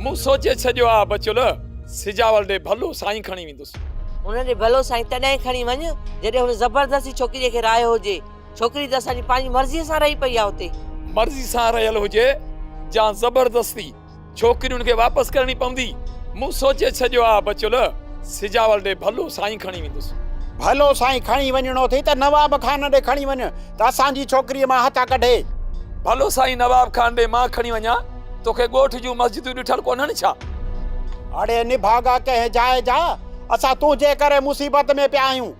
مون سوچي ڇڏيو آ بچل، سجاول ڏي ڀلو سائين کڻي ويندس. هن ڏي ڀلو سائين تڏهن کڻي وڃ، جڏهن هن زبردستي ڇوڪريء کي راهيو هجي. ڇوڪري ته اسان جي پنهنجي مرضيء سان رهي پئي آ اتي. مرضي سان رهيل هجي يا زبردستي، ڇوڪرين کي واپس ڪرڻي پوندي. مون سوچي ڇڏيو آ بچل، سجاول ڏي ڀلو سائين کڻي ويندس. ڀلو سائين کڻي وڃڻو اٿئي ته نواب خان ڏي کڻي وڃ ته اسان جي ڇوڪريء مان هٿ ڪڍي. ڀلو سائين نواب خان ڏي مان کڻي وڃان، توکي ڳوٺ جون مسجدون ڏٺل ڪونهن ڇا؟ اڙي نڀاڳا ڪنهن جاء جا، اسان تنهنجي ڪري مصيبت ۾ پيا آهيون.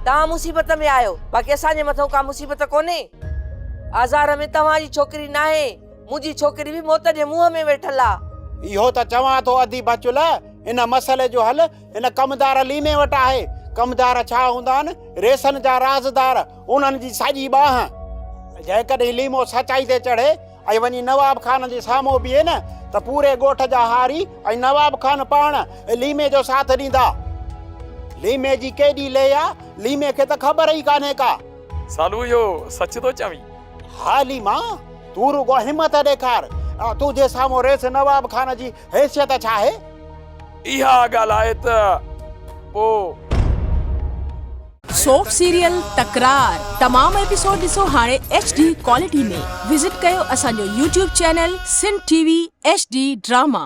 توهان مصيبت ۾ آهيو، باقي اسان جي مٿئون ڪا مصيبت ڪونهي. آزار ۾ توهان جي ڇوڪري ناهي، منهنجي ڇوڪري به موت جي منهن ۾ ويٺل آ. اهو ته چوان ٿو ادي بچل، ان مسئلي جو حل هن ڪمدار ليمي وٽ آهي. ڪمدار ڇا هوندا آهن؟ ريسن جا رازدار، انهن جي ساڄي ٻانهن. جيڪڏهن ليمو سچائي تي چڙهي ۽ وڃي نواب خان جي سامهون بيهي نه ته پوري ڳوٺ جا هاري ۽ نواب خان پاڻ ليمي جو ساٿ ڏيندا. ليمي جي ڪيڏي لئي آ، ليمي کي ته خبر ئي ڪانهي ڪا. سالو اهو سچ ٿو چوين؟ ها ليما، تون رڳو همت ڏيکار، تنهنجي سامهون رئيس نواب خان جي حيثيت ڇا آهي؟ اها ڳالهه آهي ته پوء. سوپ سيريل تڪرار تمام ايپيسوڊ ڏسو هاڻي ايڇ ڊي ڪوالٽي ۾ وزٽ ڪيو اسان جو YouTube channel Sindh T V H D drama.